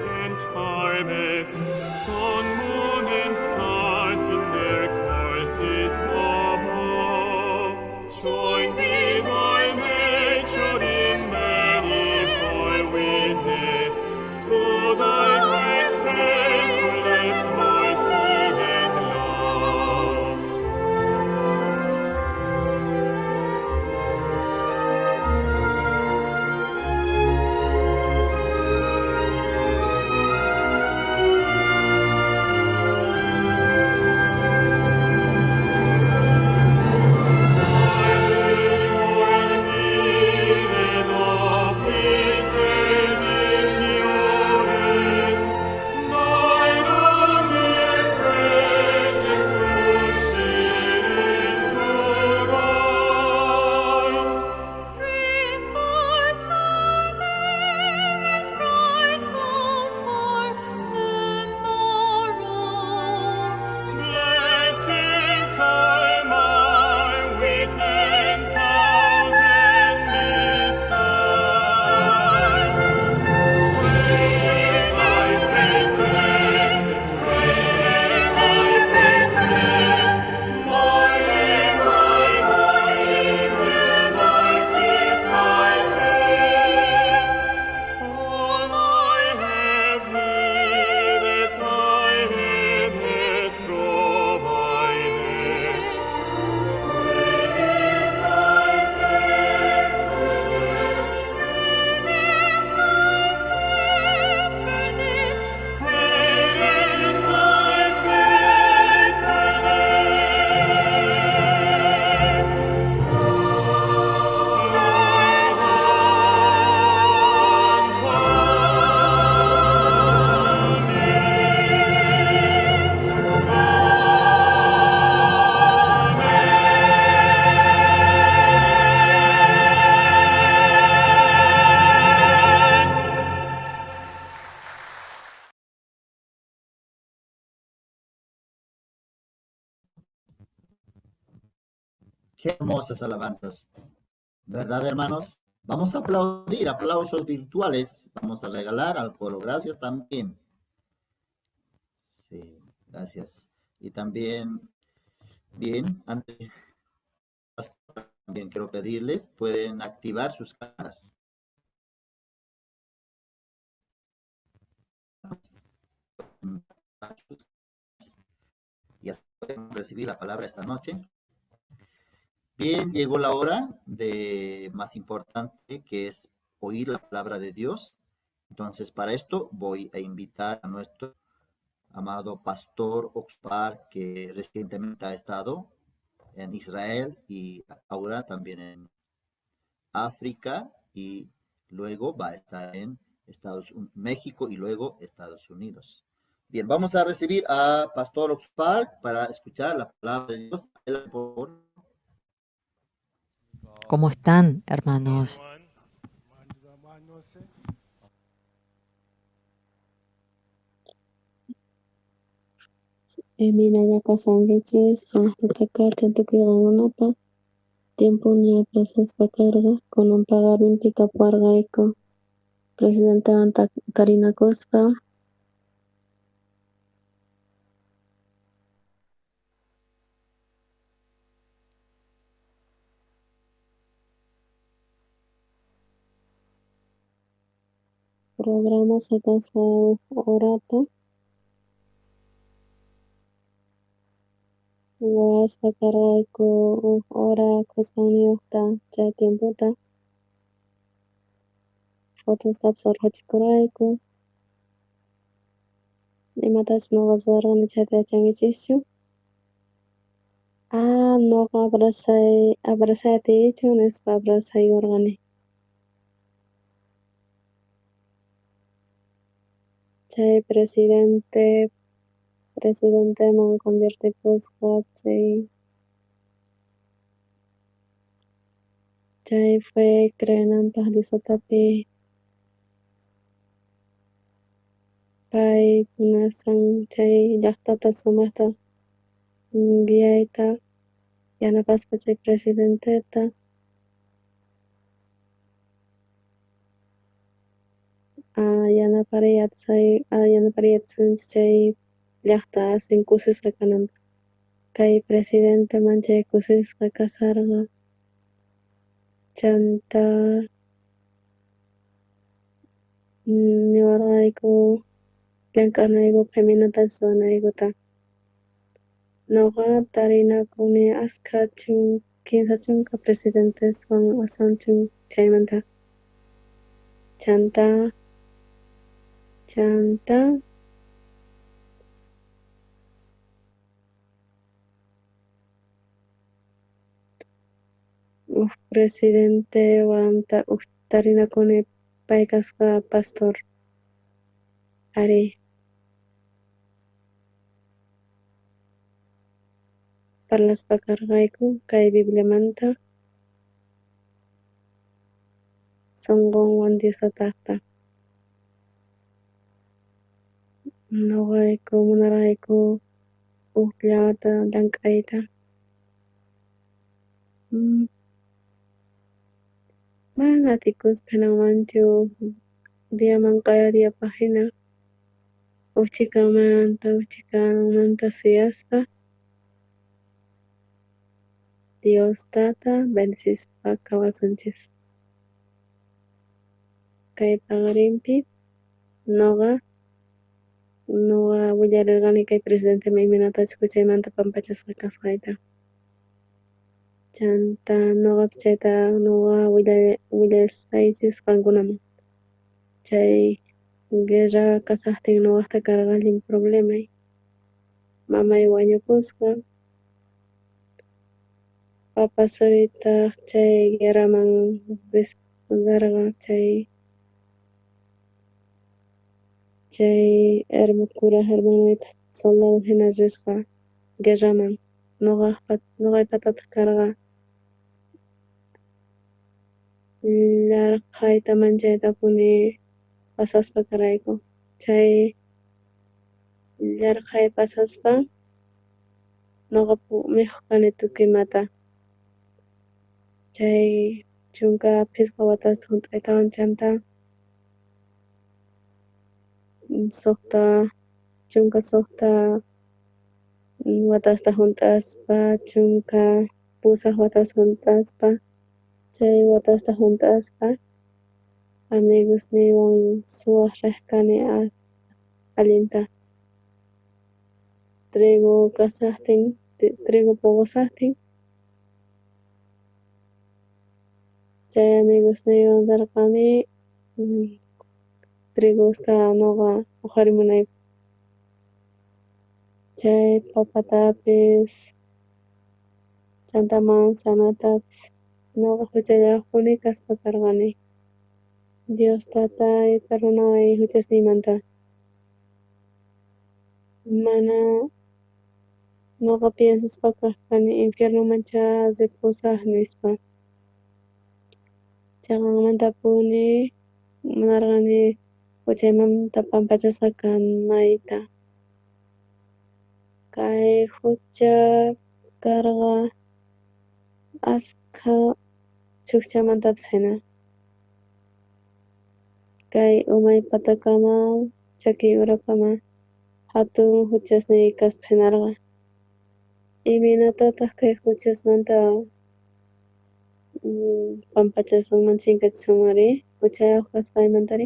And timest, sun, moon, and stars in their courses above. Join with all nature in manifold witness to thy great faithfulness, mercy, and love. Dreamful today and bright hope for tomorrow. Blessings all mine with 10,000 beside. Great is thy faithfulness, great is thy faithfulness. Morning by morning, new mercies I see. All I have needed, thy hand hath provided. Great is thy faithfulness, Great is thy great faithfulness. is thy faithfulness. Qué hermosas alabanzas. ¿Verdad, hermanos? Vamos a aplaudir, aplausos virtuales. Vamos a regalar al coro. Gracias también. Sí, gracias. Y también, bien, antes también quiero pedirles, pueden activar sus cámaras. Y así pueden recibir la palabra esta noche. Bien, llegó la hora de más importante, que es oír la palabra de Dios. Entonces, para esto voy a invitar a nuestro amado pastor Oxpar, que recientemente ha estado en Israel y ahora también en África, y luego va a estar en México y luego Estados Unidos. Bien, vamos a recibir a Pastor Oxpar para escuchar la palabra de Dios. Adelante, por favor. ¿Cómo están, hermanos? Imaynalla kashankichis sumaq tukuy qankunapaq tiempoña pasaspa karqa kunan paqarinpi kapuwarqayku presidentewan tarinakuspa. Programa sacasqa horata wawaspa karqayku uj hora khuskanniyuqta chay tiempota fotostapis urqhachikurqayku. Imatachus nuqa ruwarqani chayta yachankichischu? Ah, nuqa abrasay atiychu nispa abrasaykurqani. Chay presidenteman convertikusqa chay fue creenanpaq Diosatapi pay munasan chay llaqtata sumaqta guiayta yanapaspa chay presidenteta. Yanapariy chay llajta aswan kusisqa kananpaj. Kay presidente manchay kusisqa kasharqa. Chanta niwarqayku llank'anaykupaj imaynatachus ruwanaykuta. Noqa tarinakuni askha 30 presidenteswan aswan chaymanta. Chanta uj presidentewan uj tarinakuni pay kasqa pastor. Ari. Parlaspa karqayku kay Bibliamanta sonqonwan Dios tatajta. Noqayku munarqayku ujllata llank'ayta. Mana atikuspa jinanmanchu diaman q'aya diapaj jina uj chhikamanta uj chhikamanta suyaspa Dios tata bendecispa qhawasunchis. Kay paqarinpi noqa willarirqani kay presidenteman imaynatachus juchaymanta pampachasqa kasqayta. Chanta noqapis chayta noqa willasqaychis qankunaman. Chay guerra kasajtin noqajta karqa allin problemay. Mamay wañupusqa, papasuytaj chay guerraman risqa chay kuraj hermanoytaj soldado jina risqa guerraman. Noqaypatataj karqa yarqhayta manchaytapuni pasaspa karqayku. Chay yarqhay pasaspa noqa mikhuj kani tukuy imata. Chay 15 watasta junt'aytawan chanta 16 watasta junt'aspa 18 watasta junt'aspa chay watasta junt'aspa amigosniywan suwaj rej kani allinta. Trigo kasajtin, trigo poqosajtin chay amigosniywan rerqani trigosta noqa oqharimunaypaj. Chay papatapis chanta manzanatapis noqa juchallawajpuni kaspa karqani. Dios tatay perdonaway juchasniymanta. Mana noqa piensaspa kaj kani infiernomanchá ripusaj nispa. Chayqanmantapuni munarqani juchaymanta pampachasqa kanayta. Kay jucha karqa askha chujchamantapis jina. Kay umay patakama chakiy urakama jatun juchasniy kaspa jinarqa. Imaynatataj kay juchasmanta pampachasunman chinkachisunmanri juchayoj kasqaymantari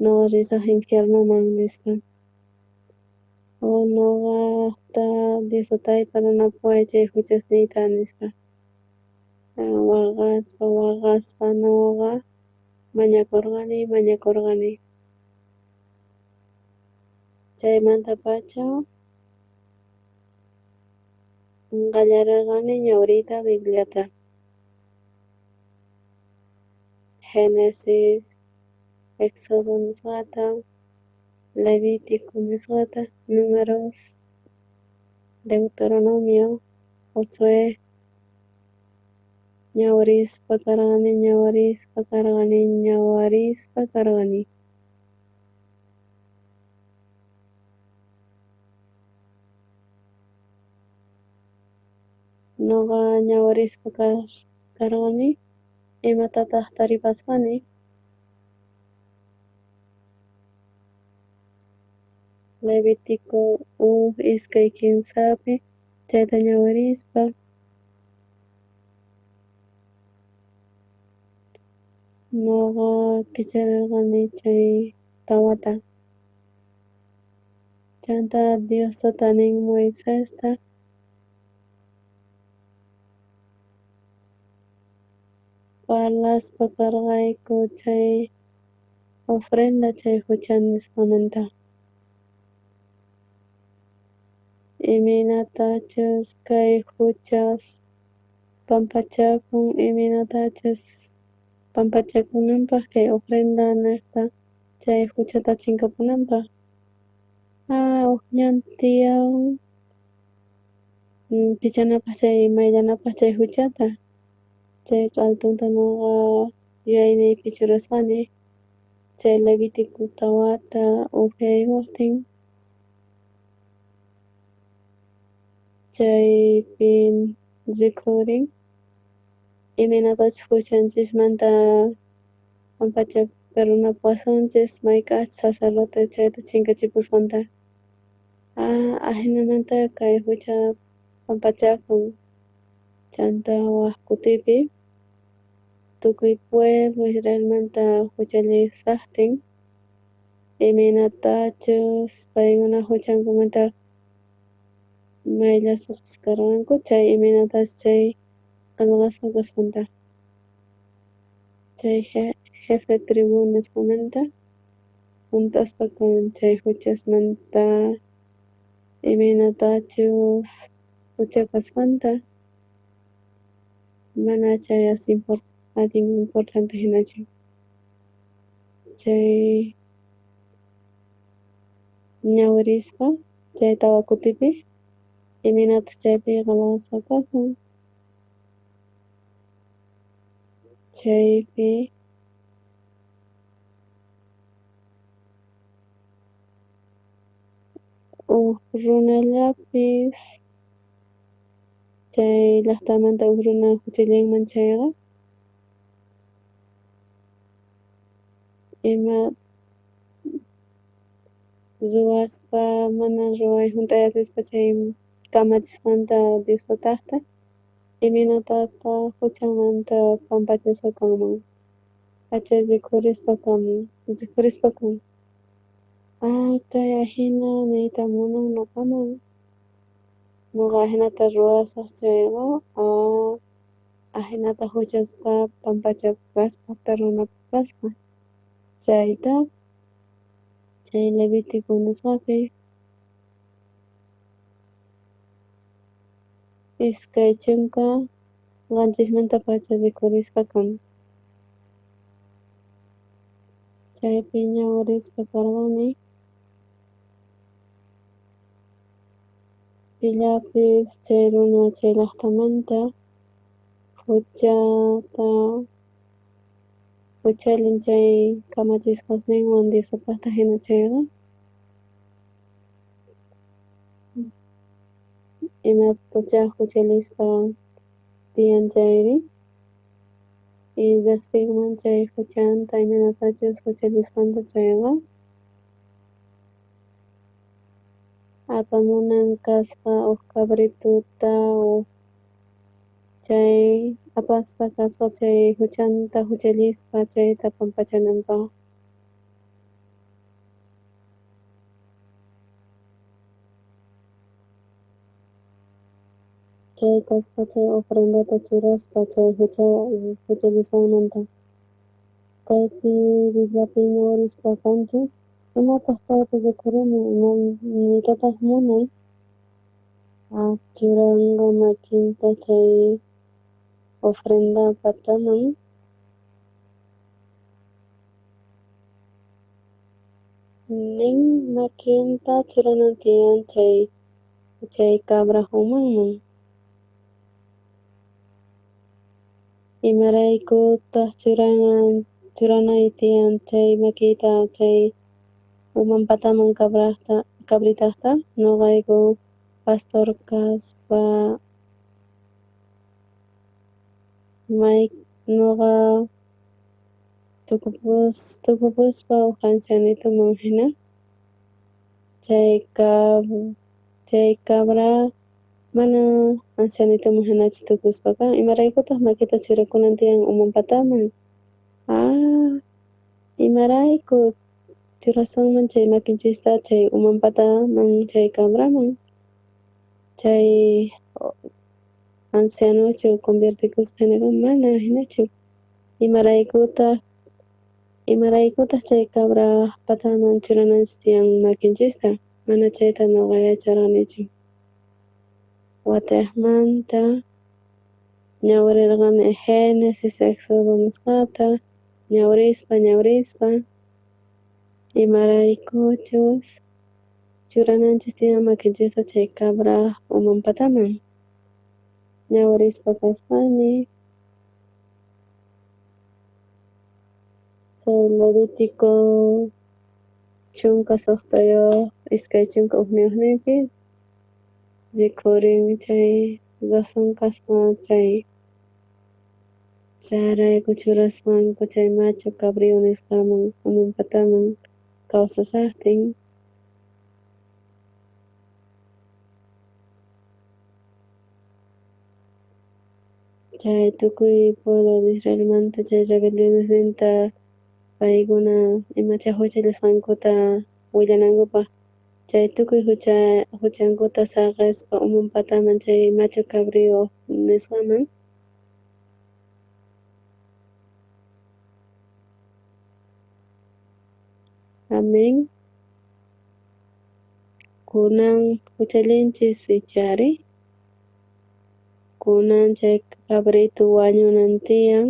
noqa risaj infiernoman nispa. Noqajta Dios tatay perdonapuway chay juchasniyta nispa. Waqaspa waqaspa noqa mañakorqani. Chaymantapacha qallarerqani ñawiriyta Bibliata. Génesis, Éxodo nisqata, Levítico nisqata, Números, Deuteronomio, Josué. Ñawirispa karqani. Noqa ñawirispa karqani, imatataj taripasqani? Levítico 1, 2, 3pi chayta ñawirispa. Noqa kicharerqani chay tawata. Chanta Dios tata nin Moisesta parlaspa karqayku chay ofrenda chay jucha nisqamanta. Imaynatachus kay juchas pampachakun, imaynatachus pampachakunanpaj kay ofrenda nejta chay juchata chinkapunanpaj. Uj ñan tiyan pichanapaj chay mayllanapaj chay juchata. Chay q'altunta noqa yuyayniypi churasqani chay Levítico tawata ujyaykojtin chaypi rikhurin imaynatachus juchanchismanta pampacha perdonapuwasunchis mayk'ajchus sacerdote chayta chinkachipusqanta. Ajinamanta kay jucha pampachakun. Chanta waj kutipi tukuy pueblo Israelmanta juchallisajtin imaynatachus paykuna juchankumanta mayllasqas karqanku chay imaynatachus chay qhelqasqa kasqanta. Chay jefe tribu nisqamanta junt'aspa kan chay juchasmanta imaynatachus jucha kasqanta mana chay as allin importante hinachu. Chay ñawirispa chay tawa kutipi imaynataq chaypi qhelqasqa kashan. Chaypi uj runallapis chay llajtamanta uj runa juchallinman chayqa ima ruwaspa mana ruway junt'ay atispa chay kamachisqanta Dios tatajta imaynatataq juchanmanta pampachasqa kanman. Chay rikhurispa kan. Kay ajina niyta munan noqaman. Noqa ajinata ruwasaj chayqa ajinata juchasta pampachapukasqa perdonapukasqa. Chayta chay Levítico nisqapi 27mantapacha rikhurispa kan. Chaypi ñawirispa karqani pillapis chay runa chay llajtamanta juchata juchallin chay kamachisqasninwan Dios tatajta hina chayqa imatachá juchallispa tiyan chayri y riqsinman chay juchanta imaynatachus juchallisqanta chayqa apamunan kasqa uj cabrituta uj chay apaspa kasqa chay juchanta juchallispa chayta pampachananpaj. Chay kasqa chay ofrendata churaspa chay juchallisqanmanta. Kaypi Bibliapi ñawirispa kanchis imataq kaypi rikhurimun ima niytataq munan churanqa makinta chay ofrenda pataman nin makinta churanan tiyan chay cabraj umanman. Imaraykutaq churanay tiyan chay makiyta chay uman pataman cabritajta. Noqayku pastor kaspa may noqa tukupuspa uj ancianituman hina Chay cabra mana ancianituman hinachu tukuspa kan. Imaraykutaq makita churakunan tiyan uman pataman? Imarayku churasunman chay makinchista chay uman pataman chay cabraman? Chay ancianochu conviertikuspa hina kanman? Mana hinachu. Imaraykutaq chay cabra pataman churananchis tiyan makinchista? Mana chayta nuqa yacharqanichu. Watejmanta ñawirirqani Génesis, Éxodo nisqata, ñawirispa, imaraykuchus churananchis tiyan makinchista chay cabra uman pataman. Ñawirispa kasqani chay Levítico 16 21nipi rikhurin chay razón kasqa chay chayrayku churasqanku chay machu cabrío nisqaman uman pataman kawsashajtin. Chay tukuy pueblo de Israelmanta chay rebelionesninta paykuna imacha huchallisqankuta willanankupaj chay tukuy huchankuta saqespa uman pataman chay machu cabrío nisqaman. Amén. Kunan huchallinchis ichari. Kunan chay cabrito wañunan tiyan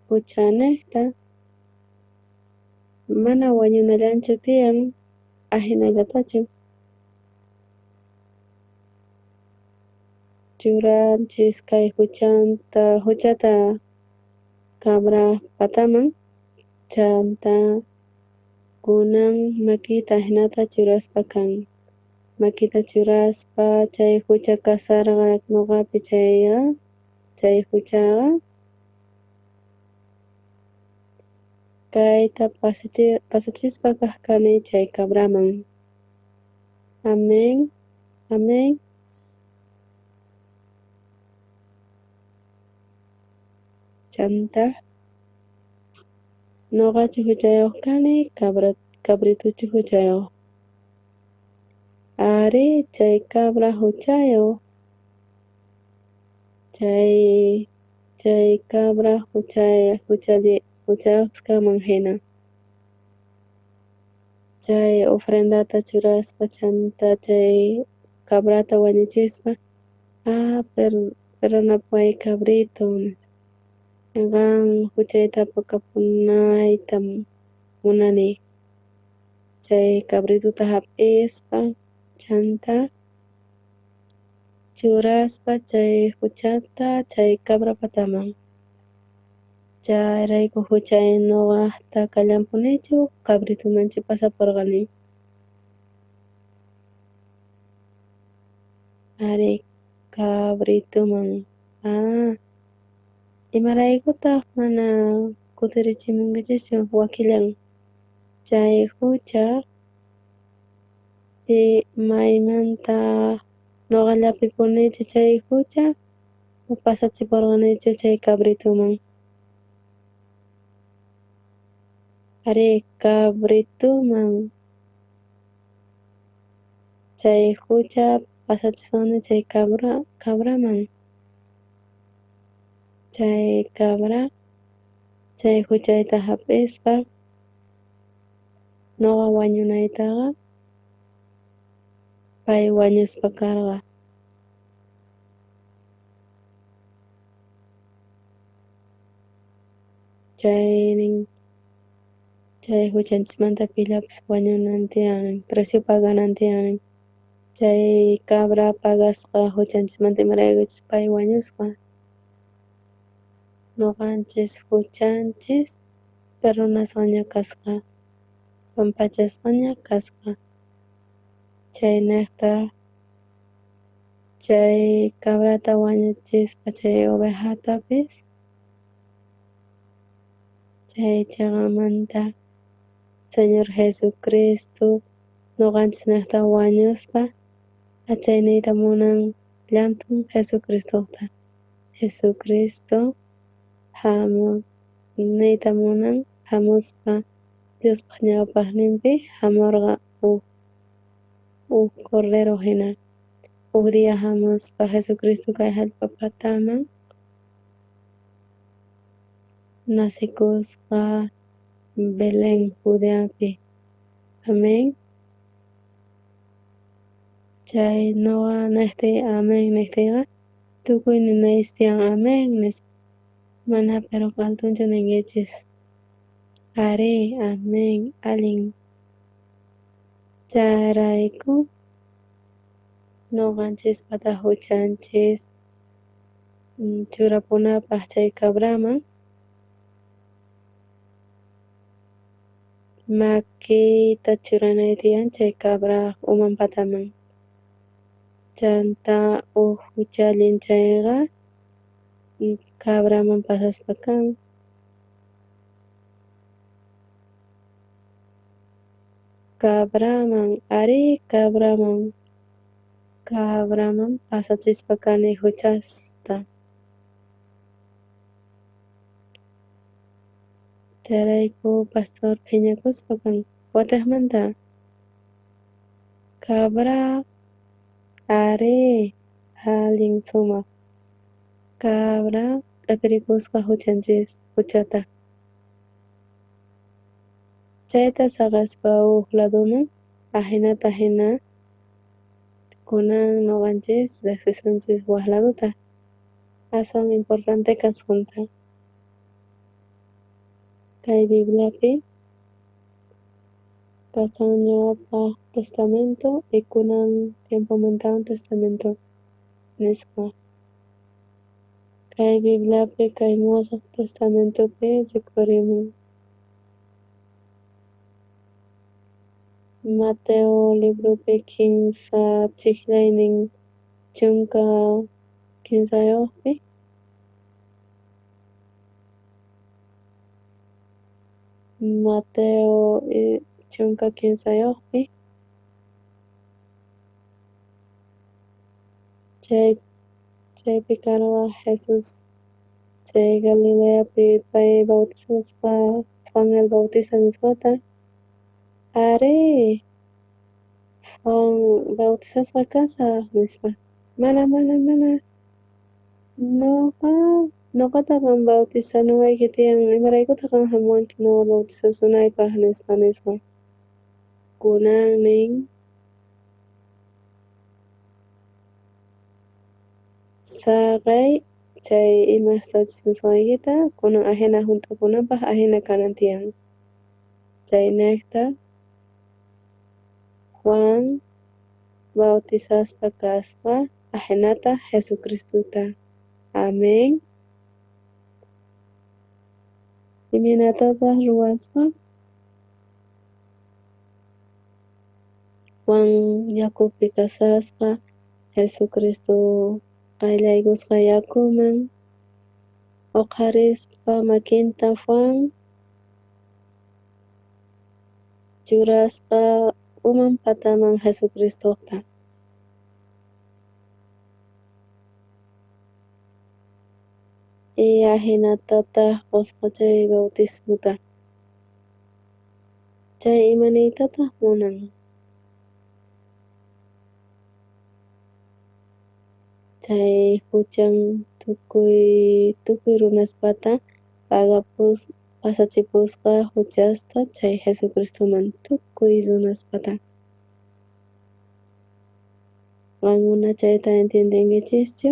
huchanejta. Mana wañunallanchu tiyan ajinallatachu. Churanchis kay huchata cabra pataman chanta kunan makita ajinata churaspa kan. Makita churaspa chay hucha kasarqa nuqapi chayqa chay huchaqa kayta pasachispa kaq kani chay cabraman. Amén. Amén. Chanta nuqachu huchayuq kani, cabrituchu huchayuq. Ari, chay cabra huchayuq. Chay cabra huchayuqpis kanman hina. Chay ofrendata churaspa chanta chay cabrata wañuchispa, perdonapuway cabrito, qan huchayta apakapunayta munani. Chay cabrituta hap'ispa chanta churaspa chay huchata chay cabra pataman. Chayrayku huchay nuqaqta kallanpunichu cabritumanchu pasapurqani. Ari, cabrituman. Imaraykutaq mana kutirichimunkichischu wakillan chay hucha maymanta nuqallapipunichu chay hucha pasachipurqanichu chay cabrituman. Ari, cabrituman chay hucha pasachisqani chay cabraman. Chay cabra chay huchayta hap'ispa nuqa wañunaytaqa pay wañuspa karqa. Chay huchanchismanta pillapis wañunan tiyan, precio paganan tiyan. Chay cabra pagasqa huchanchismanta imaraykuchus pay wañusqa. Nuqanchis huchanchis perdonasqaña kasqa, pampachasqaña kasqa. Chaynejta chay cabrata wañuchispa chay ovejatapis chay cheqamanta Señor Jesucristo Noqanchisnejta wañuspa achayniyta munan llanthun Jesucristota. Jesucristo niyta munan jamuspa Diospaj ñawpajninpi jamorqa uj cordero jina. Uj día jamuspa Jesucristo kay jallp'a pataman nacikusqa Belén, Judeapi. Amén. Chay noqa nejtiy amén nejtiyqa tukuy ninaychis tiyan amén nispa. Mana pero altunchu ninkichis. Arí, amén, allin. Chayrayku noqanchispata huchanchis churapunapaj chay cabraman makiyta churanay tiyan chay cabraj uman pataman. Chanta uj huchallin chayqa cabraman pasaspa kan. Cabraman, arí, cabraman. Cabraman pasachispa kani huchasta. Chayrayku pastor phiñakuspa kan watejmanta. Cabra, arí, allin sumaq. Cabra q'ipirikusqa huchanchis huchata. Chayta saqespa uj laduman ajinata jina kunan noqanchis riqsisunchis waj laduta aswan importante kasqanta. Kay Bibliapi kasan ñawpaj testamento y kunan tiempomantawan testamento nisqa. Kay Bibliapi kay Mosoj Testamentopi rikhurimun. Mateo libropi 15 chijllaynin 13pi. Mateo 13pi. Chaypi karqa Jesús chay Galileapi pay bautizasqa Juan el Bautista nisqata. Arí, Juan bautizasqa kasaj nispa. Mana, mana, mana. Noqata qan bautizanuwayki tiyan, imaraykutaq qan jamuwanki noqa bautizasunaypaj nispa nisqa. Kunan nin saqey chay imastachus nisqaykita kunan ajina junt'akunanpaj ajina kanan tiyan. Chaynejta Juan bautizaspa kasqa ajinata Jesucristota. Amén. Imaynatataq ruwasqa? Juan yakupi kasasqa Jesucristo qayllaykusqa yakuman uqharispa makinta Juan churasqa uman pataman Jesucristota. Y ajinatataq qusqa chay bautismota. Chay imaniytataq munan? Chay huchan tukuy runaspata pasachipusqa huchasta chay Jesucristoman tukuy runaspata. Qankuna chayta entiendenkichischu?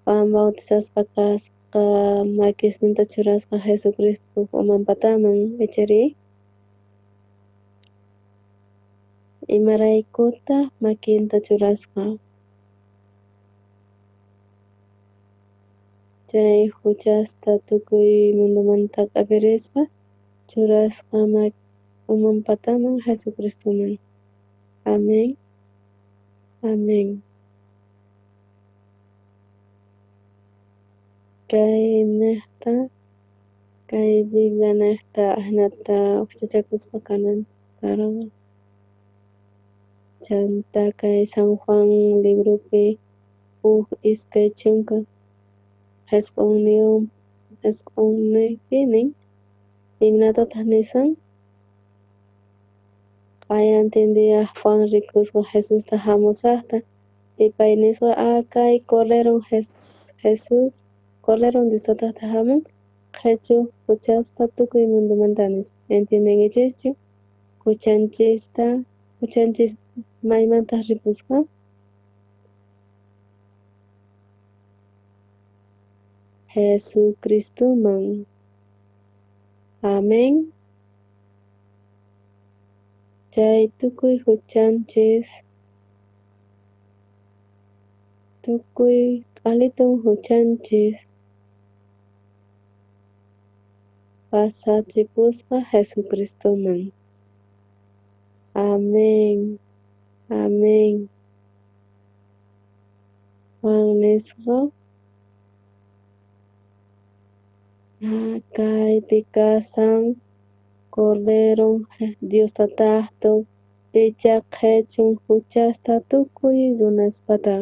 Juan bautizaspa kasqa makisninta churasqa Jesucristo uman pataman ichari? Imaraykutaq makinta churasqa? Chay huchasta tukuy mundomanta q'apirispa churasqa uman pataman Jesucristoman. Amén. Amén. Kay nejta, kay Biblia nejta ajinata huchachakuspa kanan karqa. Chanta kay San Juan libropi uj 29 isq'unnipi nin, imaynatataq nisan? Q'ayantin día Juan rikusqa Jesusta jamusajta y pay nisqa, ah, kay Cordero Jesús, Cordero Dios Tatata jamun, qhichu huchasta tukuy mundomanta nispa. ¿Entiendenchischu? Huchanchista, huchanchis maymantaq ripusqa? Jesucristoman. Amén. Chay tukuy huchanchis, tukuy q'alitun huchanchis pasachipusqa Jesucristoman. Amén. Amén. Juan nisqa, ah, kaypi kasan Cordero Dios Tataqto picha qhechun huchasta tukuy runaspata.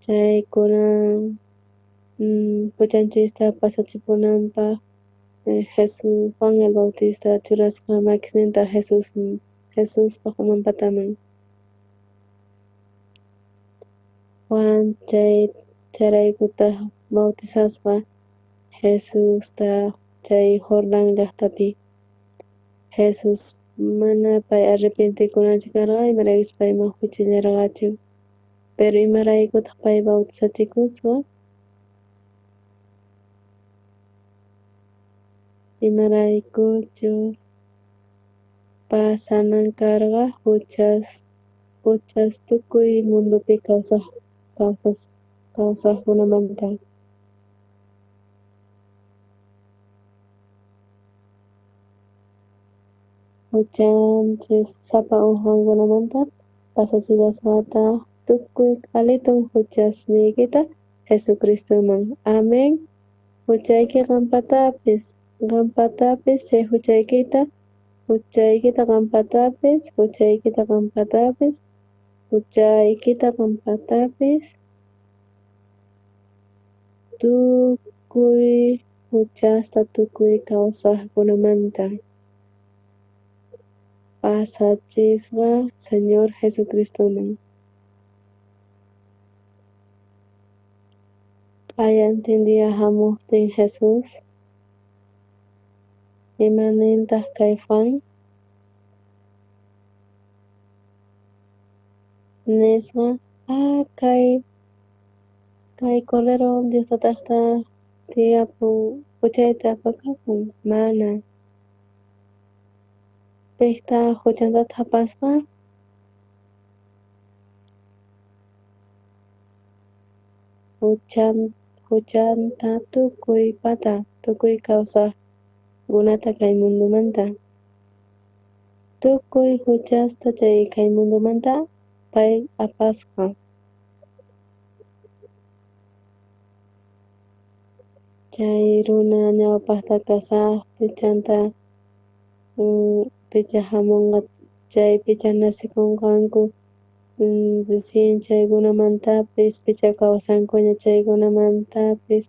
Chaykuna huchanchista pasachipunanpaj Jesús Juan el Bautista churasqa makisninta Jesuspaj umanpataman. Juan chayraykutaq bautizasqa Jesusta chay Jordán llaqtapi. Jesús mana pay arrepentikunanchu karqa, imaraykuchus pay mana huchallarqachu. Pero imaraykutaq pay bautizachikusqa? Imaraykuchus pasanan karqa huchas tukuy mundopi kawsajkunamanta. Huchanchis sapa uj qankunamanta pasachillasqataq tukuy q'alitun huchasniykita Jesucristoman. Amén. Huchayki qanpatapis, qanpatapis chay huchaykita, huchaykita qanpatapis, huchaykita qanpatapis, huchaykita qanpatapis, tukuy huchasta tukuy kawsajkunamanta pasachisqa Señor Jesucristoman. Q'ayantin día hamuqtin Jesús, imanintaq kay Juan? Nisqa, ah, kay Cordero Dios Tataqta tiyapun, huchayta apakapun. Mana. Piqta huchantataq apasqa? Huchanta tukuy pata, tukuy kawsajkunata kay mundomanta. Tukuy huchasta chay kay mundomanta pay apasqa. Chay runa ñawpaqta kasaqpi chanta picha hamunqa chay picha nacikunqanku recién chaykunamantapis picha kawsankuña chaykunamantapis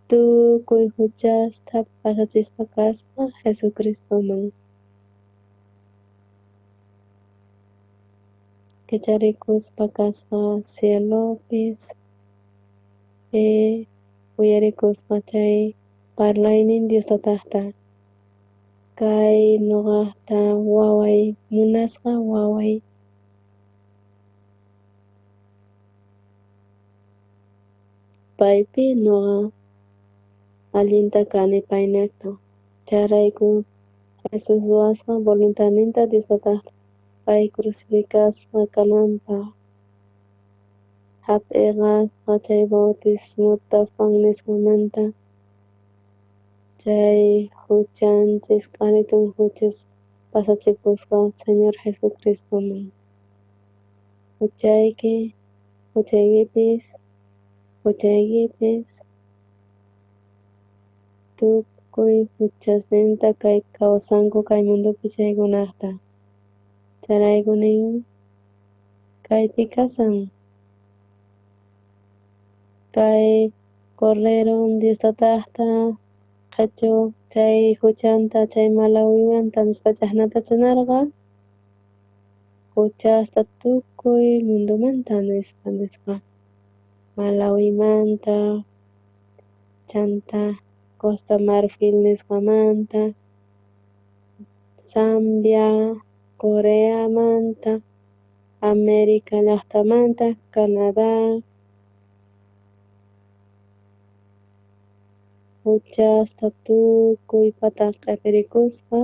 tukuy huchasta pasachispa kasqa Jesucristoman. Kicharikuspa kasqa cielopis uyarikusqa chay parlaynin Dios Tataqta. Kay noqaqta waway, munasqa waway. Paypi noqa allinta kani paynejta. Chayrayku Jesús ruwasqa voluntadninta Dios Tataqta pay crucificasqa kananpaj. Hap'iqasqa chay bautismota Juan nisqamanta chay huchanchis q'alitun huchas pasachipusqa Señor Jesucristoman. Huchayki, huchaykipis, huchaykipis, Tukuy juchasninta kay kawsanku kay mundopi chaykunajta. Chayrayku nin kaypi kasan. Kay Cordero Dios tatajta qhechu chay juchanta chay Malawiwanta nispa ch'ajnata chanarqa juchasta tukuy mundomanta nispa nisqa Malawimanta chanta Costa Marfil nisqamanta Zambia, Coreamanta, América llajtamanta, Canadá juchasta tukuypata q'epirikusqa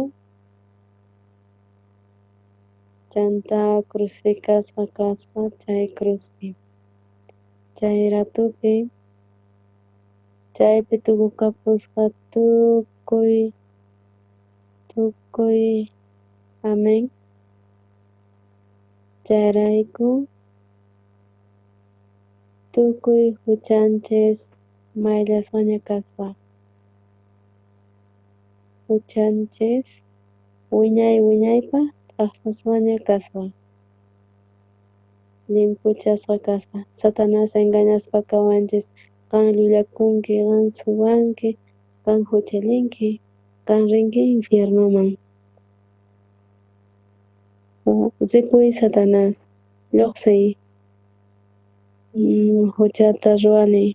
chanta crucificasqa kasqa chay cruzpi chay ratupi chaypi tukukapusqa tukuy tukuy amén. Chayrayku tukuy juchanchis mayllasqaña kasqa juchanchis wiñay wiñaypaj t'ajsasqaña kasqa limpuchasqa kasqa. Satanás engañaspa kawanchis qan llullakunki, qan suwanki, qan juchallinki, qan rinki infiernoman. Ripuy Satanás, lluqsiy, juchata ruwani.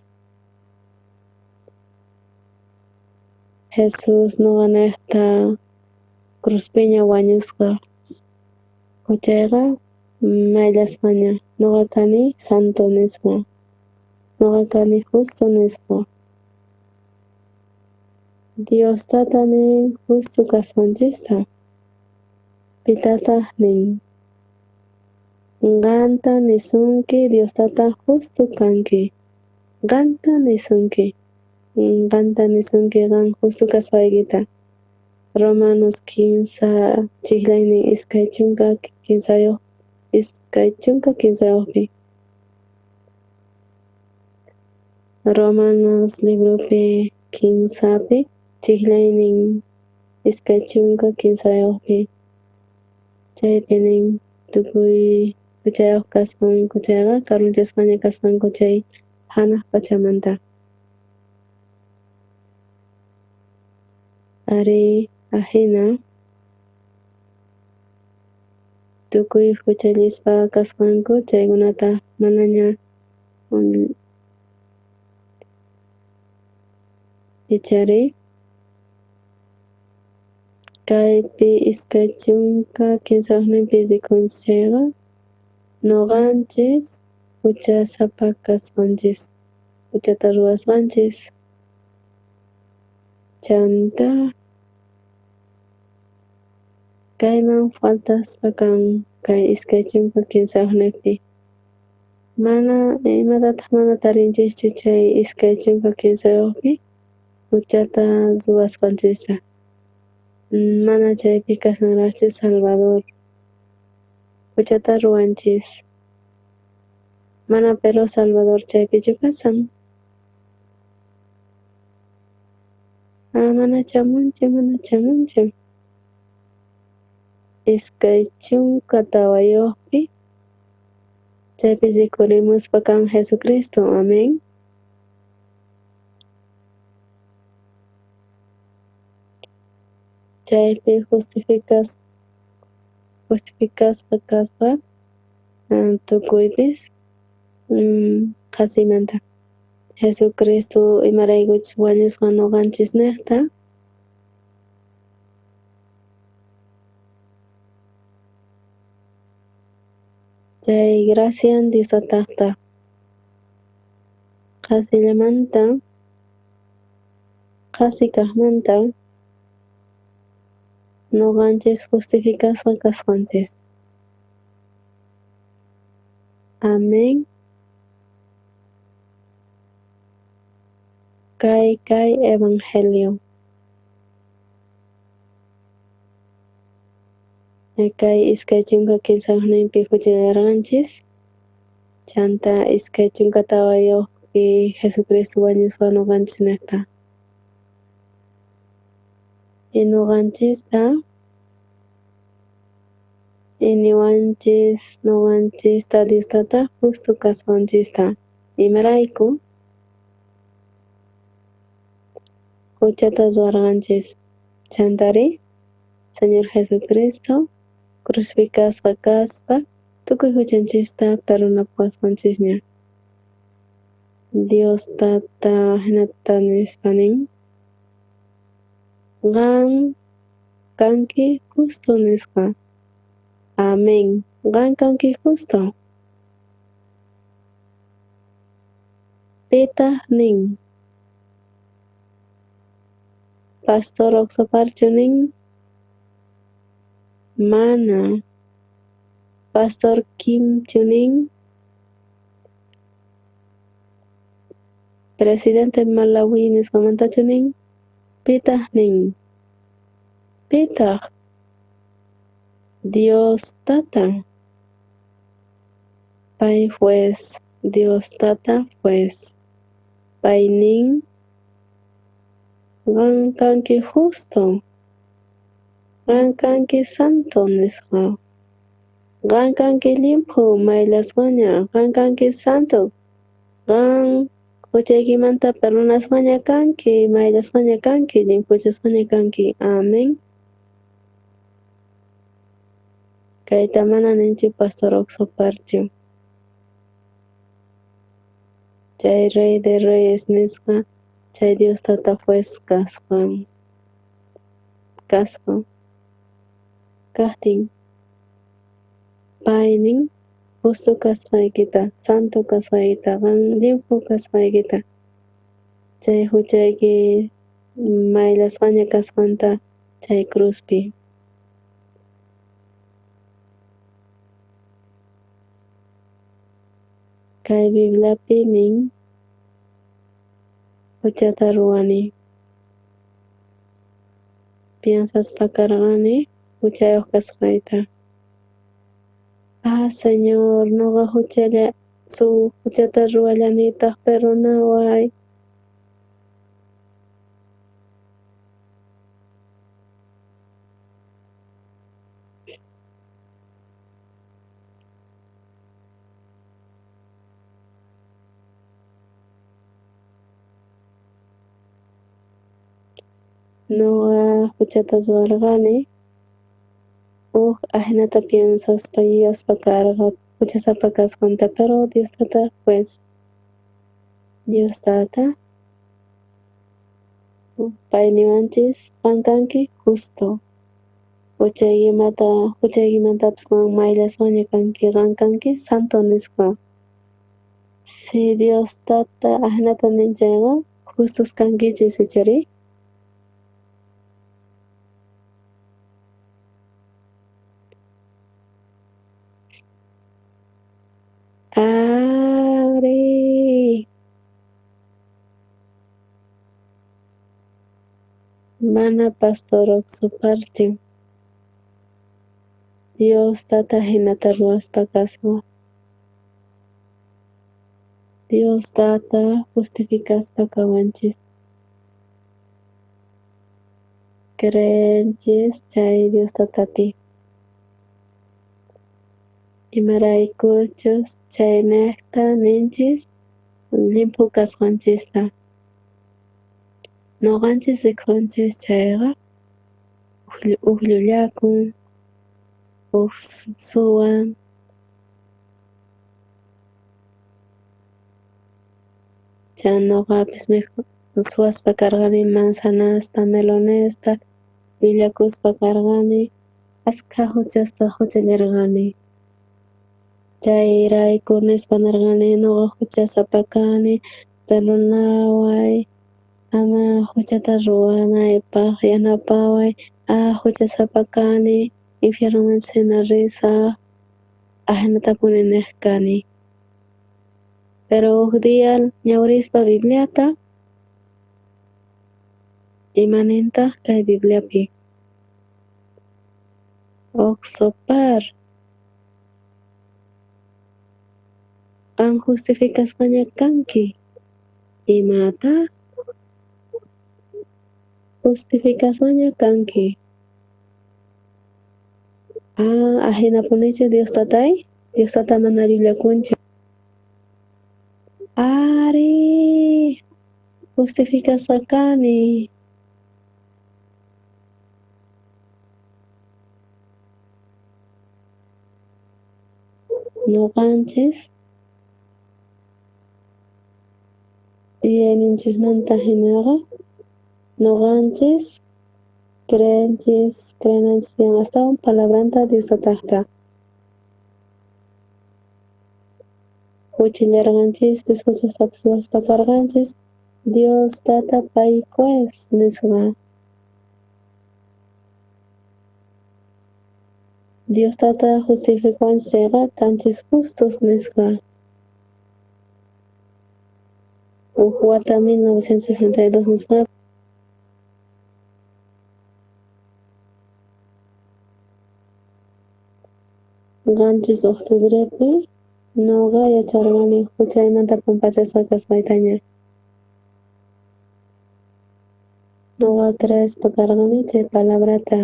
Jesús noqanejta cruzpiña wañusqa juchayqa mayllasqaña. Noqa kani santo nisqa, noqa kani justo nisqa. Dios tata nin justo kasqanchista. Pitataj nin qanta nisunki Dios tata justo kanki. Qanta nisunki, qanta nisunki qan justo kasqaykita. Romanos 15 chijlaynin 23 23. Romanos libropi 15pi chijlaynin 23pi chaypi nin tukuy juchayoj kasqanku chayqa karunchasqaña kasqanku chay janaj pachamanta. Ari ajina tukuy juchallispa kasqanku chaykunata manaña ichari kaypi 23pi rikunchis chayqa noqanchis juchasapa kasqanchis juchata ruwasqanchis chanta kayman faltaspa kan kay 23pi mana imatataq mana tarinchischu chay 23pi juchata ruwasqanchista mana chaypi kasanraqchu Salvador juchata ruwanchis mana pero Salvador chaypichu kasan mana chamunchu mana chamunchu 24pi chaypi rikurimuspa kan Jesucristo amén. Chaypi justificasqa kasqa tukuypis qhasimanta Jesucristo imaraykuchus wañusqa noqanchis nejta chay gracian Dios tatajta qhasillamanta qhasi kajmanta noqanchis justificasqa kasqanchis. Amén. Kay kay evangelio. Kay 23pi juchallarqanchis chanta 24pi Jesucristo wañusqa noqanchis nejta. Y noqanchista y niwanchis noqanchista Dios Tata justo kasqanchista. Imarayku huchata ruwarqanchis. Chantari Señor Jesucristo crucificasqa kaspa tukuy huchanchista perdonapuwasqanchisña. Dios Tata hinata nispa nin. Qan kanki justo nisqa. Amén. Qan kanki justo. Pitaq nin. Pastor Oxoparchu nin. Mana. Pastor Kimchu nin. Presidente Malawi nisqamantachu nin. Pitaq nin. Pitaq. Dios Tata. Pay juez. Dios Tata juez. Pay nin. Qan kanki justo. Qan kanki santo nisqa. Qan kanki llimphu mayllasqaña. Qan kanki santo. Qan huchaykimanta perdonasqaña kanki, mayllasqaña kanki, llimphuchasqaña kanki. Amén. Kayta mana ninchu Pastor Oxoparchu. Chay Rey de Reyes nisqa, chay Dios Tata juez kasqan. Kasqa. Kajtin. Pay nin justo kasqaykita, santo kasqaykita, qan llimphu kasqaykita. Chay huchayki mayllasqaña kasqanta chay cruzpi. Kay Bibliapi nin huchata ruwani. Piensaspa karqani huchayuq kasqayta. Ah, Señor, noqa huchalla su huchata ruwallanitaq perdonaway. Noqa huchata ruwarqani. Uj ajinata piensaspa yuyaspa karqa huchasapa kasqanta, pero Dios Tata juez. Dios Tata pay niwanchis qan kanki justo. Huchaykimanta huchaykimantapis qan mayllasqaña kanki, qan kanki santo nisqa. Si Dios Tata ajinata nin chayqa justos kankichis ichari. Ari. Mana Pastor Oxoparchu. Dios Tata hinata ruwaspa kasqa. Dios Tata justificaspa kawanchis. Creenchis chay Dios Tatapi. Imaraykuchus chaynejta ninchis llimphu kasqanchista. Noqanchis rikhunchis chayqa uj llullakun, uj suwan. Chay noqapis suwaspa karqani manzanasta, melonesta, llullakuspa karqani, askha huchasta huchallarqani. Chayrayku nispa nirqani noqa huchasapa kani, perdonaway, ama huchata ruwanaypaq yanapaway, ah huchasapa kani, infiernoman hina risaq, ajinatapuni niq kani. Pero uj día ñawrispa Bibliata, imanintaq kay Bibliapi. Oxopar. Qan justificasqaña kanki. Imata? Justificasqaña kanki. Ah, ajinapunichu Dios tatay? Dios tata mana llullakunchu. Ari, justificasqa kani. Noqanchis yuyayninchismanta hinaqa noqanchis creenchis creenanchis tiyan astawan palabranta Dios tatajta. Huchallarqanchispis huchastapis ruwaspa karqanchis Dios tata pay juez nisqa. Dios tata justificawanchis chayqa kanchis justos nisqa. Uj wata 1962 nisqa 7 octubrepi noqa yacharqani huchaymanta pampachasqa kasqaytaña. Noqa creespa karqani chay palabrata.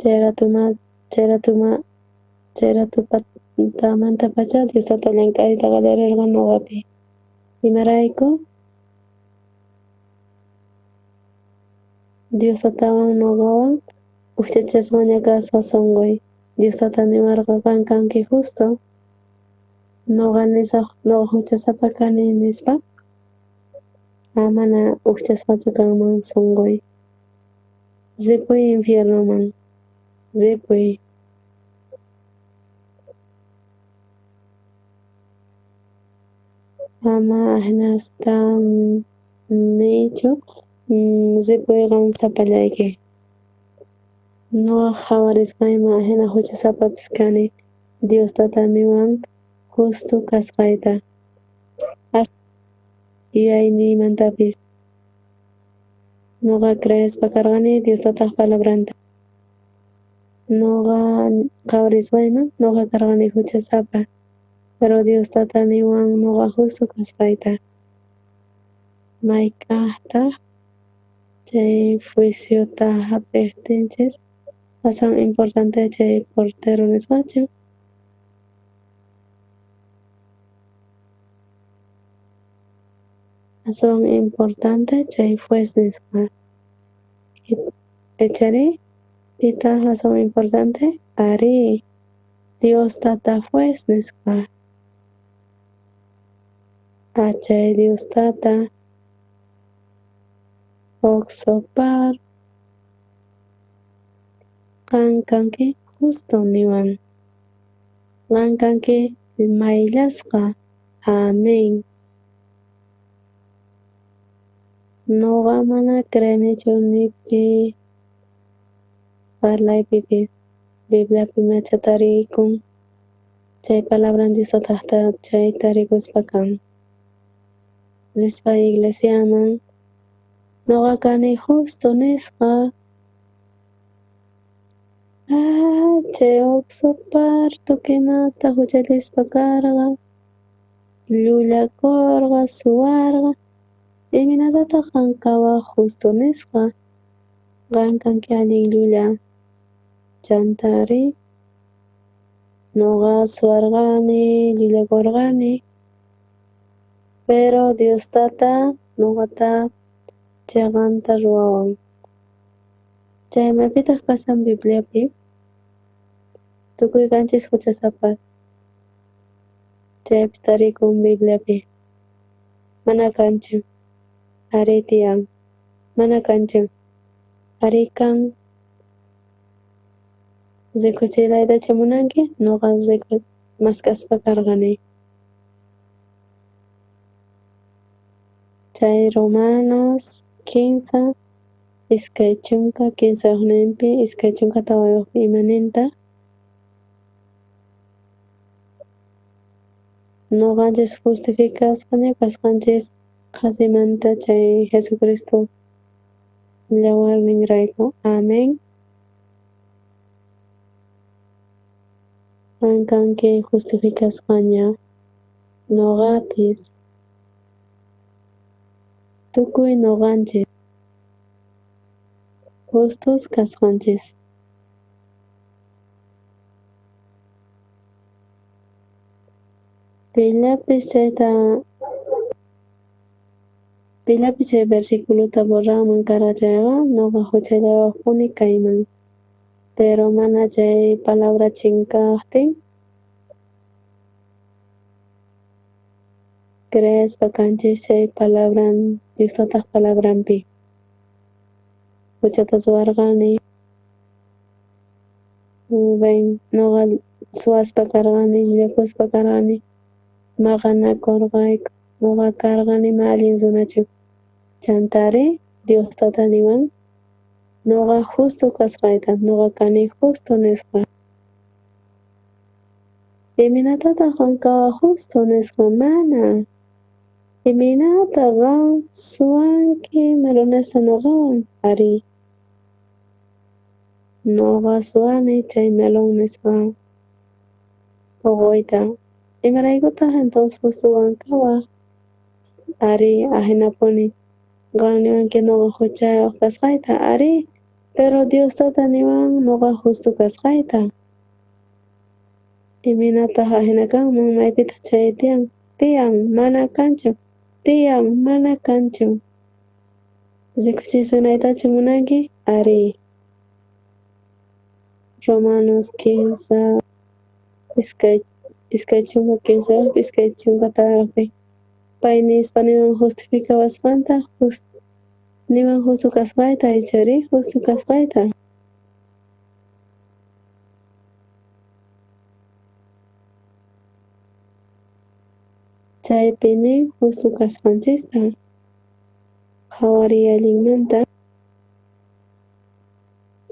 Chayratumantapacha Dios tata llank'ayta qallarerqa noqapi. Imarayku? Dios tatawan noqawan ujchachasqaña kasqa sonqoy. Dios tata niwarqa qan kanki justo. Noqa nisaj noqa huchasapa kani nispa. Mana ujchasqachu kanman sonqoy. Ripuy infiernoman. Ripuy. Ama ajinasta niychu, ripuy qan sapallayki. Noqa qhawarisqayman ajina huchasapapis kani, Dios tata niwan justo kasqayta. Yuyayniymantapis. Noqa creespa karqani Dios tataj palabranta. Noqa qhawarisqayman noqa karqani huchasapa. Pero Dios tata niwan noqa justo kasqayta. Mayk'ajtaj chay juiciota hap'iqtinchis aswan importante chay portero nisqachu. Aswan importante chay juez nisqa. Ichari pitaq aswan importante? Ari, Dios tata juez nisqa. Chay Dios tata Oxopar qan kanki justo niwan. Qan kanki mayllasqa. Amén. Noqa mana creenichu ni pi parlaypipis Bibliapi macha tarikun chay palabran Dios tatajta chayta rikuspa kan. Rispa iglesiaman noqa kani justo nisqa. Chay Oxopar tukimata huchallispa karqa, llullakorqa, suwarqa. Imaynatataq qan kawaj justo nisqa? Qan kanki allin llulla. Chantari noqa suwarqani, llullakorqani. Pero Dios tata noqata cheqanta ruwawan. Chay maypitaq kashan Bibliapi? Tukuy kanchis huchasapas. Chaypi tarikun Bibliapi. Mana kanchu. Ari tiyan. Mana kanchu. Ari kan. Rikuchilaytachu munanki? Noqa mask'aspa karqani. Chay Romanos 15, 23 24 imaninta. Noqanchis justificasqaña kasqanchis qhasimanta chay Jesucristo yawarninrayku. Amén. Qan kanki justificasqaña. Noqapis. Tukuy noqanchis. Justos kasqanchis. Pillapis chay versiculota borranman karqa chayqa, noqa huchallawaqpuni kayman. Pero mana chay palabra chinkaqtin, creespa kanchis chay palabran Dios Tataq palabranpi. Huchata ruwarqani. Rubén, noqa suwaspa karqani, llullakuspa karqani, maqanakurqayku, noqa karqani mana allin runachu. Chantari Dios Tata niwan, noqa justo kasqayta, noqa kani justo nisqa. Imaynatataq qan kawaj justo nisqa? Mana. Imaynata qan suwanki melonesta noqawan? Arí. Noqa suwani chay melón nisqa poqoyta. Imaraykutaq entonces justo qan kawaj? Arí, ahinapuni. Qan niwanki noqa huchayuq kasqayta, arí, pero Dios Tata niwan noqa justo kasqayta. Imaynataq ahina kanman? Maypitaq chay tiyan? Tiyan, mana kanchu. Tiyan, mana kanchu. Rikuchisunaytachu munanki? Arí. Romanos 15, 23, 24. Pay nispa niwan justificawasqanta, niwan justo kasqayta, ichari justo kasqayta. Chaypi nin justo kasqanchista. Qhawariy allinmanta.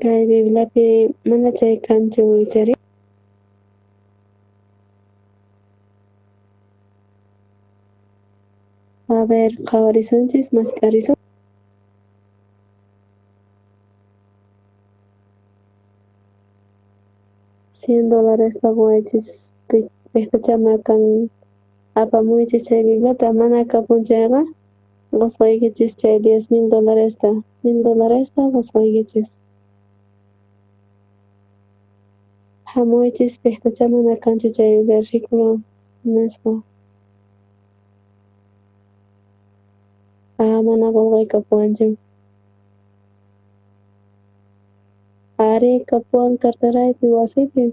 Kay Bibliapi mana chay kanchu ichari. A ver, qhawarisunchis, mask'arisun. $100 quwaychis, piqtachama kan apamuychis chay Bibliata, mana kapun chayqa qusqaykichis chay $10,000, $1,000 qusqaykichis. Hamuychis, piqtachama mana kanchu chay versículo nisqa. Ah, mana qulqay kapuwanchu. Arí, kapuwan carteraypi wasipi.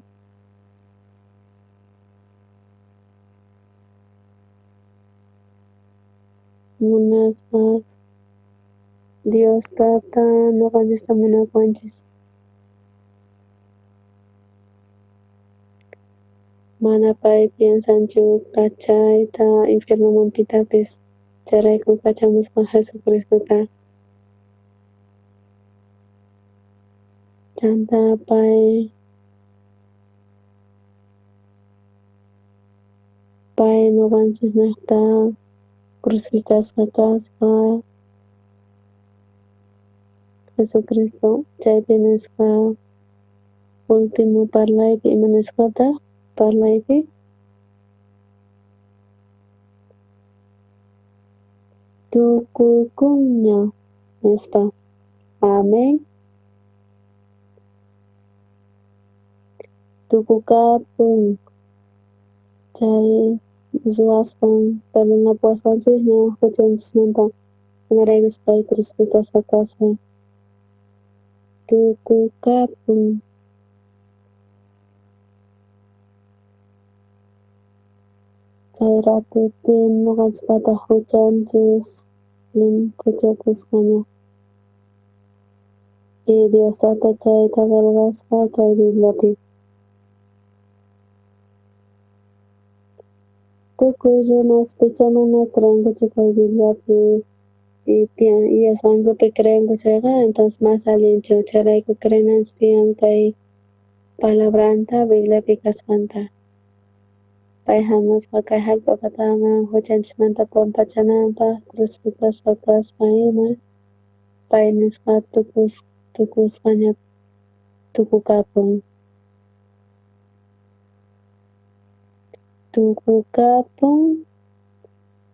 Munasqas Dios Tata noqanchista munakuwanchis. Mana pay piensanchu kachayta infiernoman pitapis. Chayrayku kachamusqa Jesucristota. Chanta pay noqanchisnejta crucificasqa kasqa Jesucristo chaypi nisqa último parlaypi ima nisqataq parlaypi tukukunña nispa. Amén. Tukukapun chay ruwasqan perdonapuwasqanchisña huchanchismanta imaraykus pay crucificasqa kasqa. Tukukapun. Chay ratupi noqanchispata huchanchis limpuchapusqaña. Y Dios Tata chayta qillqasqa kay Bibliapi. Tukuy runas picha mana creenkuchu kay Bibliapi y yuyasqankupi creenku chayqa, entonces mas allinchu chayrayku creenanchis tiyan kay palabranta Bibliapi kasqanta. Pay hamusqa kay hallp'a pataman huchanchismanta pampachananpaq crucificasqa kasqa ima. Pay nisqa tukusqaña tukukapun. Tukukapun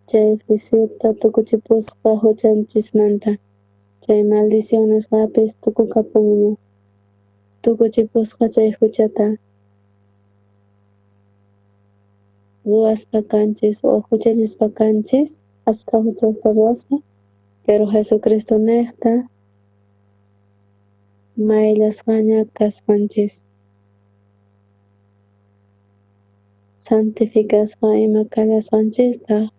chay juiciota tukuchipusqa huchanchismanta. Chay maldición nisqapis tukukapunña. Tukuchipusqa chay huchata ruwaspa kanchis o huchallispa kanchis, askha huchasta ruwaspa, pero Jesucristo nejta mayllasqaña kasqanchis. Santificasqa ima kallasqanchistaq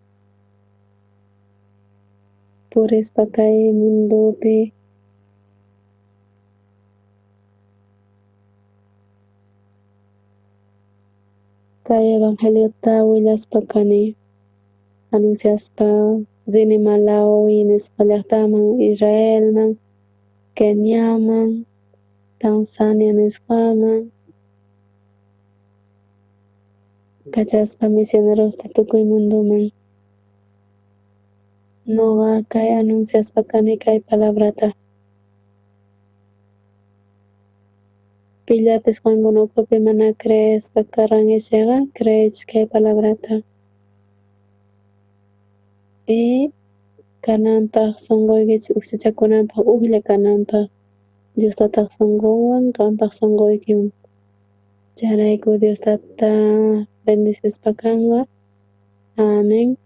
purispa kay mundopi kay evangeliota willaspa kani, anunciaspa rini Malawi nisqa llaqtaman, Israelman, Keniaman, Tanzania nisqaman, kachaspa misionerosta tukuy mundoman. Noqa kay anunciaspa kani kay palabrata. Pillapis qankuna ukhupi mana creespa karqan ichaqa creechis kay palabrata. Y kananpaj sonqoykichis ujchachakunanpaj, ujlla kananpaj, Dios Tataj sonqonwan, qanpaj sonqoykiwan. Chayrayku Dios Tata bendecispa kanqa. Amén.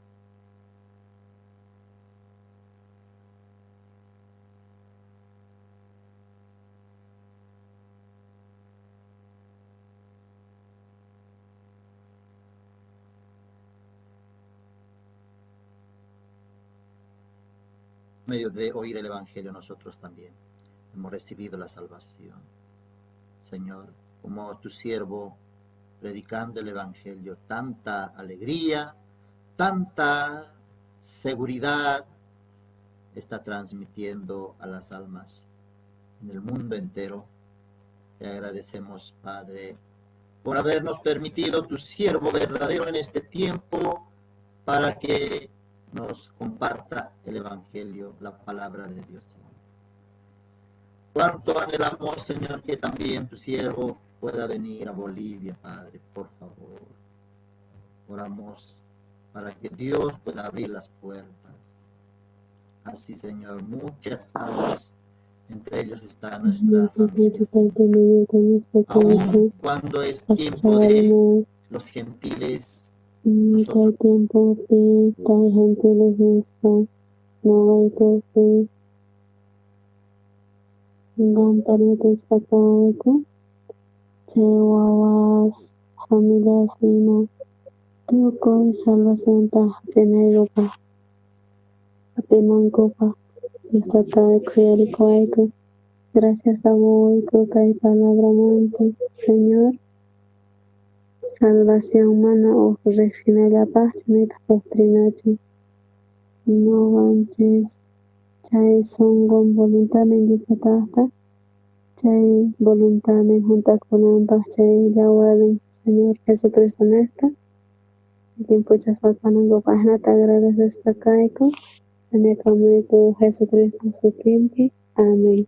Medio de oír el Evangelio nosotros también hemos recibido la salvación. Señor, como tu siervo predicando el Evangelio, tanta alegría, tanta seguridad está transmitiendo a las almas en el mundo entero. Te agradecemos, Padre, por habernos permitido tu siervo verdadero en este tiempo para que nos comparta el Evangelio, la palabra de Dios. Cuánto anhelamos, Señor, que también tu siervo pueda venir a Bolivia, Padre, por favor. Oramos para que Dios pueda abrir las puertas. Así, Señor, muchas almas, entre ellos está nuestra familia. Aún cuando es tiempo de los gentiles, Kay tiempopi kay gentiles nisqa noqaykupis qan permitispa kawayku chay wawas familias ima tukuy salvacionta jap'inaykupaj jap'inankupaj Dios Tata khuyarikuwayku. Gracias qoyku kay palabramanta, Señor. Salvación mana uj rejsinallapajchu nitaq doctrinachu. Noqanchis chay sonqon voluntadnin Dios Tatajta, chay voluntadnin junt'akunanpaj chay yawarnin Señor Jesucristo nejta limpuchasqa kanankupaj ajinata agradecespa kayku mañakamuyku Jesucristo sutinpi. Amén.